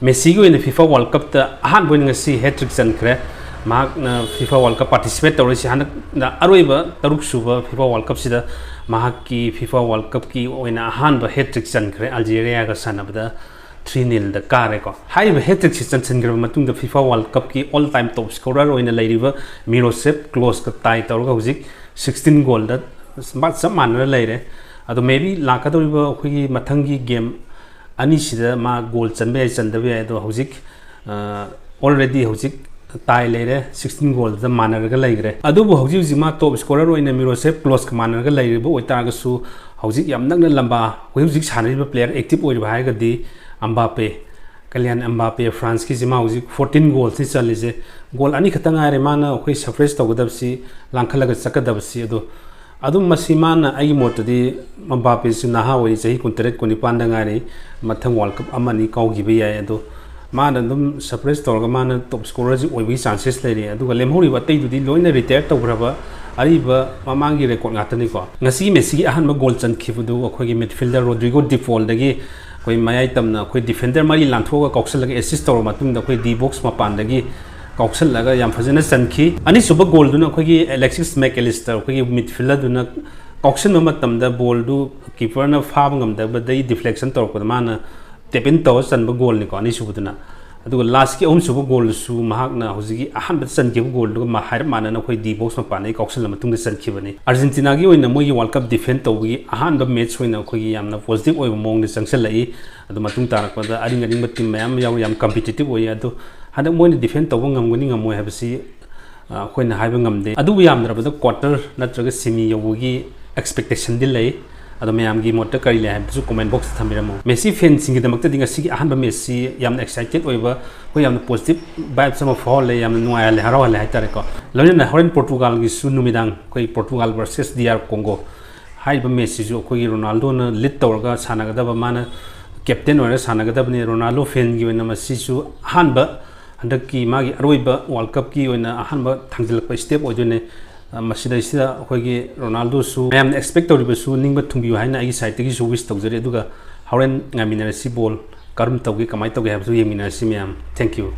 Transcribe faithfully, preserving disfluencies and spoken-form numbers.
ꯃꯦꯁꯤꯒꯤ ꯑꯣꯏꯅ FIFA world ꯀꯞꯇ ꯑꯍꯥꯟꯕ ꯑꯣꯏꯅ ꯉꯁꯤ ꯍꯦꯇ꯭ꯔꯤꯛ ꯆꯟꯈ꯭ꯔꯦ꯫ ꯃꯍꯥꯛꯅ ꯐꯤꯐꯥ ꯋꯥꯔꯜ ꯀꯞ ꯄꯥꯔꯇꯤꯁꯤꯄꯦꯠ ꯇꯧꯔꯤꯁꯤ ꯍꯟꯗꯛꯅ ꯑꯔꯣꯏꯕ ꯇꯔꯨꯛ ꯁꯨꯕ ꯐꯤꯐꯥ ꯋꯥꯔꯜ ꯀꯞꯁꯤꯗ ꯃꯍꯥꯛꯀꯤ ꯐꯤꯐꯥ ꯋꯥꯔꯜ ꯀꯞꯀꯤ ꯑꯣꯏꯅ ꯑꯍꯥꯟꯕ ꯍꯦꯇ꯭ꯔꯤꯛ ꯆꯟꯈ꯭ꯔꯦ꯫ ꯑꯜꯖꯦꯔꯤꯌꯥꯒ ꯁꯥꯟꯅꯕꯗ ꯊ꯭ꯔꯤ ꯅꯤꯜꯗ ꯀꯥꯔꯦꯀꯣ꯫ ꯍꯥꯏꯔꯤꯕ ꯍꯦꯇ꯭ꯔꯤꯛꯁꯤ ꯆꯟꯁꯤꯟꯈ꯭ꯔꯕ ꯃꯇꯨꯡꯗ ꯐꯤꯐꯥ ꯋꯥꯔꯜ ꯀꯞꯀꯤ ꯑꯣꯜ ꯇꯥꯏꯝ ꯇꯣꯞ ꯁ꯭ꯀꯣꯔꯔ ꯑꯣꯏꯅ ꯂꯩꯔꯤꯕ ꯃꯤꯔꯣꯁꯦꯞ ꯀ꯭ꯂꯣꯁꯀ ꯇꯥꯏ ꯇꯧꯔꯒ ꯍꯧꯖꯤꯛ ꯁꯤꯛꯁꯇꯤꯟ ꯒꯣꯜꯗ ꯆꯞ ꯃꯥꯟꯅꯅ ꯂꯩꯔꯦ꯫ ꯑꯗꯣ maybe ꯂꯥꯛꯀꯗꯧꯔꯤꯕ ꯑꯩꯈꯣꯏꯒꯤ ꯃꯊꯪꯒꯤ ꯒꯦꯝ ꯑꯅꯤꯁꯤꯗ ꯃꯥ ꯒꯣꯜ ꯆꯟꯕ ꯌꯥꯏ, ꯆꯟꯗꯕ ꯌꯥꯏ꯫ ꯑꯗꯣ ꯍꯧꯖꯤꯛ ꯑꯣꯜꯔꯦꯗꯤ ꯍꯧꯖꯤꯛ ꯇꯥꯏ ꯂꯩꯔꯦ, ꯁꯤꯛꯁꯇꯤꯟ ꯒꯣꯜꯗ ꯃꯥꯟꯅꯔꯒ ꯂꯩꯈ꯭ꯔꯦ꯫ ꯑꯗꯨꯕꯨ ꯍꯧꯖꯤꯛ ꯍꯧꯖꯤꯛ ꯃꯥ ꯇꯣꯞ ꯁ꯭ꯀꯣꯔꯔ ꯑꯣꯏꯅ ꯃꯤꯔꯣꯁꯦꯞ ꯀ꯭ꯂꯣꯁꯀ ꯃꯥꯟꯅꯔꯒ ꯂꯩꯔꯤꯕ ꯑꯣꯏꯇꯥꯔꯒꯁꯨ, ꯍꯧꯖꯤꯛ ꯌꯥꯝ ꯅꯛꯅ ꯂꯝꯕꯥ ꯍꯧꯖꯤꯛ ꯍꯧꯖꯤꯛ ꯁꯥꯟꯅꯔꯤꯕ ꯄ꯭ꯂꯦꯌꯔ ꯑꯦꯛꯇꯤꯞ ꯑꯣꯏꯔꯤꯕ ꯍꯥꯏꯔꯒꯗꯤ ꯑꯝꯕꯥꯄꯦ, ꯀꯂꯤꯌꯥꯟ ꯑꯝꯕꯥꯄꯦ, ꯐ꯭ꯔꯥꯟꯁꯀꯤꯁꯤ ꯃꯥ ꯍꯧꯖꯤꯛ ꯐꯣꯔꯇꯤꯟ ꯒꯣꯜꯁꯤ ꯆꯜꯂꯤꯁꯦ꯫ ꯒꯣꯜ ꯑꯅꯤꯈꯛꯇ ꯉꯥꯏꯔꯦ ꯃꯥꯅ ꯑꯩꯈꯣꯏ ꯁꯔꯄ꯭ꯔꯥꯏꯁ ꯇꯧꯒꯗꯕꯁꯤ, ꯂꯥꯡꯈꯠꯂꯒ ꯆꯠꯀꯗꯕꯁꯤ꯫ ꯑꯗꯣ ꯑꯗꯨꯝ ꯃꯁꯤ ꯃꯥꯅ, ꯑꯩꯒꯤ ꯃꯣꯠꯇꯗꯤ ꯃꯝꯕꯥꯄꯦꯁꯤ ꯅꯍꯥ ꯑꯣꯏꯔꯤ, ꯆꯍꯤ ꯀꯨꯟꯇꯔꯦꯠ, ꯀꯨꯟꯅꯤꯄꯥꯟꯗ ꯉꯥꯏꯔꯤ, ꯃꯊꯪ ꯋꯥꯔꯜ ꯀꯞ ꯑꯃ ꯑꯅꯤ ꯀꯥꯎꯈꯤꯕ ꯌꯥꯏ꯫ ꯑꯗꯣ ꯃꯥꯅ ꯑꯗꯨꯝ ꯁꯔꯄ꯭ꯔꯥꯏꯁ ꯇꯧꯔꯒ ꯃꯥꯅ ꯇꯣꯞ ꯁ꯭ꯀꯣꯔꯔꯁꯤ ꯑꯣꯏꯕꯒꯤ ꯆꯥꯟꯁꯦꯁ ꯂꯩꯔꯤ꯫ ꯑꯗꯨꯒ ꯂꯦꯝꯍꯧꯔꯤꯕ ꯑꯇꯩꯗꯨꯗꯤ ꯂꯣꯏꯅ ꯔꯤꯇꯥꯌꯔ ꯇꯧꯈ꯭ꯔꯕ ꯑꯔꯤꯕ ꯃꯃꯥꯡꯒꯤ ꯔꯦꯀꯣꯔꯠ ꯉꯥꯛꯇꯅꯤꯀꯣ꯫ ꯉꯁꯤꯒꯤ ꯃꯦꯁꯤꯒꯤ ꯑꯍꯥꯟꯕ ꯒꯣꯜ ꯆꯟꯈꯤꯕꯗꯨ ꯑꯩꯈꯣꯏꯒꯤ ꯃꯤꯗꯐꯤꯜꯗꯔ ꯔꯣꯗ꯭ꯔꯤꯒꯣ ꯗꯤꯐꯣꯜꯗꯒꯤ ꯑꯩꯈꯣꯏ ꯃꯌꯥꯏ ꯇꯝꯅ ꯑꯩꯈꯣꯏ ꯗꯤꯐꯦꯟꯗꯔ ꯃꯔꯤ ꯂꯥꯟꯊꯣꯛꯑꯒ ꯀꯥꯎꯁꯜꯂꯒ ꯑꯦꯁꯤꯁ ꯇꯧꯔꯕ ꯃꯇꯨꯡꯗ ꯑꯩꯈꯣꯏ ꯗꯤ ꯕꯣꯛꯁ ꯃꯄꯥꯟꯗꯒꯤ ꯀꯥꯎꯁꯜꯂꯒ ꯌꯥꯝ ꯐꯖꯅ ꯆꯟꯈꯤ꯫ ꯑꯅꯤꯁꯨꯕ ꯒꯣꯜꯗꯨꯅ ꯑꯩꯈꯣꯏꯒꯤ ꯑꯦꯂꯦꯛꯁꯤꯁ ꯃꯦꯛꯑꯦꯂꯤꯁꯇꯔ, ꯑꯩꯈꯣꯏꯒꯤ ꯃꯤꯗꯐꯤꯜꯗꯔꯗꯨꯅ ꯀꯥꯎꯁꯟꯕ ꯃꯇꯝꯗ ꯕꯣꯜꯗꯨ ꯀꯤꯄꯔꯅ ꯐꯥꯕ ꯉꯝꯗꯕꯗꯒꯤ ꯗꯤꯐ꯭ꯂꯦꯛꯁꯟ ꯇꯧꯔꯛꯄꯗ ꯃꯥꯅ ꯇꯦꯞ ꯏꯟ ꯇꯧꯔ ꯆꯟꯕ ꯒꯣꯜꯅꯤꯀꯣ ꯑꯅꯤꯁꯨꯕꯗꯨꯅ꯫ ꯑꯗꯨꯒ ꯂꯥꯁꯀꯤ ꯑꯍꯨꯝꯁꯨꯕ ꯒꯣꯜꯗꯨꯁꯨ ꯃꯍꯥꯛꯅ ꯍꯧꯖꯤꯛꯀꯤ ꯑꯍꯥꯟꯕꯗ ꯆꯟꯈꯤꯕ ꯒꯣꯜꯗꯨꯒ ꯃꯥ-, ꯍꯥꯏꯔꯞ ꯃꯥꯟꯅꯅ ꯑꯩꯈꯣꯏ ꯗꯤ ꯕꯣꯛꯁ ꯃꯄꯥꯟꯗꯒꯤ ꯀꯥꯎꯁꯜꯂ ꯃꯇꯨꯡꯗ ꯆꯟꯈꯤꯕꯅꯤ꯫ ꯑꯥꯔꯖꯦꯟꯇꯤꯅꯥꯒꯤ ꯑꯣꯏꯅ ꯃꯣꯏꯒꯤ ꯋꯥꯔꯜ ꯀꯞ ꯗꯤꯐꯦꯟ ꯇꯧꯕꯒꯤ ꯑꯍꯥꯟꯕ ꯃꯦꯠꯆ ꯑꯣꯏꯅ ꯑꯩꯈꯣꯏꯒꯤ ꯌꯥꯝꯅ ꯄꯣꯖꯤꯇꯤꯚ ꯑꯣꯏꯕ ꯃꯑꯣꯡꯗ ꯆꯪꯁꯤꯜꯂꯛꯏ꯫ ꯑꯗꯨ ꯃꯇꯨꯡ ꯇꯥꯔꯛꯄꯗ ꯑꯔꯤꯡ ꯑꯔꯤꯡꯕ ꯇꯤꯝ ꯃꯌꯥꯝ ꯑꯃ ꯌꯥꯎꯏ, ꯌꯥꯝ ꯀꯝꯄꯤꯇꯤꯇꯤꯚ ꯑꯣꯏꯌꯦ꯫ ꯑꯗꯣ ꯍꯟꯗꯛ ꯃꯣꯏꯅ ꯗꯤꯐꯦꯟ ꯇꯧꯕ ꯉꯝꯒꯅꯤ ꯉꯝꯃꯣꯏ ꯍꯥꯏꯕꯁꯤ, ꯑ, ꯑꯩꯈꯣꯏꯅ ꯍꯥꯏꯕ ꯉꯝꯗꯦ꯫ ꯑꯗꯨꯕꯨ ꯌꯥꯝꯗ꯭ꯔꯕꯗ ꯀ꯭ꯋꯥꯇꯔ ꯅꯠꯇ꯭ꯔꯒ ꯁꯤꯃꯤ ꯌꯧꯕꯒꯤ ꯑꯦꯛꯁꯄꯦꯛꯇꯦꯁꯟꯗꯤ ꯂꯩ꯫ ꯑꯗꯣ ꯃꯌꯥꯝꯒꯤ ꯃꯣꯠꯇ ꯀꯔꯤ ꯂꯩ ꯍꯥꯏꯕꯗꯨꯁꯨ ꯀꯣꯃꯦꯟ ꯕꯣꯛꯁꯇ ꯊꯝꯕꯤꯔꯝꯃꯨ꯫ ꯃꯦꯁꯤ ꯐꯦꯟꯁꯤꯡꯒꯤꯗꯃꯛꯇꯗꯤ ꯉꯁꯤꯒꯤ ꯑꯍꯥꯟꯕ ꯃꯦꯠꯆꯁꯤ ꯌꯥꯝꯅ ꯑꯦꯛꯁꯥꯏꯇꯦꯠ ꯑꯣꯏꯕ, ꯑꯩꯈꯣꯏ ꯌꯥꯝꯅ ꯄꯣꯖꯤꯇꯤꯚ ꯚꯥꯏꯕꯁ ꯑꯃ ꯐꯥꯎꯍꯜꯂꯦ, ꯌꯥꯝꯅ ꯅꯨꯡꯉꯥꯏꯍꯜꯂꯦ, ꯍꯔꯥꯎꯍꯜꯂꯦ ꯍꯥꯏꯇꯥꯔꯦꯀꯣ꯫ ꯂꯣꯏꯅꯅ ꯍꯣꯔꯦꯟ ꯄꯣꯔꯇꯨꯒꯥꯜꯒꯤꯁꯨ ꯅꯨꯃꯤꯗꯥꯡ ꯑꯩꯈꯣꯏ Portugal versus D R Congo ꯍꯥꯏꯔꯤꯕ ꯃꯦꯠꯆꯁꯤꯁꯨ ꯑꯩꯈꯣꯏꯒꯤ ꯔꯣꯅꯥꯜꯗꯣꯅ ꯂꯤꯗ ꯇꯧꯔꯒ ꯁꯥꯟꯅꯒꯗꯕ, ꯃꯥꯅ ꯀꯦꯞꯇꯦꯟ ꯑꯣꯏꯔꯒ ꯁꯥꯟꯅꯒꯗꯕꯅꯤ꯫ ꯔꯣꯅꯥꯜꯗꯣ ꯐꯦꯟꯒꯤ ꯑꯣꯏꯅ ꯃꯁꯤꯁꯨ ꯑꯍꯥꯟꯕ, ꯍꯟꯗꯛꯀꯤ ꯃꯥꯒꯤ ꯑꯔꯣꯏꯕ ꯋꯥꯔꯜ ꯀꯞꯀꯤ ꯑꯣꯏꯅ ꯑꯍꯥꯟꯕ ꯊꯥꯡꯖꯤꯜꯂꯛꯄ ꯁ꯭ꯇꯦꯞ ꯑꯣꯏꯗꯣꯏꯅꯦ꯫ ꯑ, ꯃꯁꯤꯗꯩꯁꯤꯗ ꯑꯩꯈꯣꯏꯒꯤ ꯔꯣꯅꯥꯜꯗꯣꯁꯨ ꯃꯌꯥꯝꯅ ꯑꯦꯛꯁꯄꯦꯛ ꯇꯧꯔꯤꯕꯁꯨ ꯅꯤꯡꯕ ꯊꯨꯡꯕꯤꯌꯨ ꯍꯥꯏꯅ ꯑꯩꯒꯤ ꯁꯥꯏꯠꯇꯒꯤꯁꯨ ꯋꯤꯁ ꯇꯧꯖꯔꯤ꯫ ꯑꯗꯨꯒ ꯍꯣꯔꯦꯟ ꯉꯥꯏꯃꯤꯟꯅꯔꯁꯤ ꯕꯣꯜ꯫ ꯀꯔꯝ ꯇꯧꯒꯦ, ꯀꯃꯥꯏꯅ ꯇꯧꯒꯦ ꯍꯥꯏꯕꯁꯨ ꯌꯦꯡꯃꯤꯟꯅꯔꯁꯤ ꯃꯌꯥꯝ꯫ Thank you꯫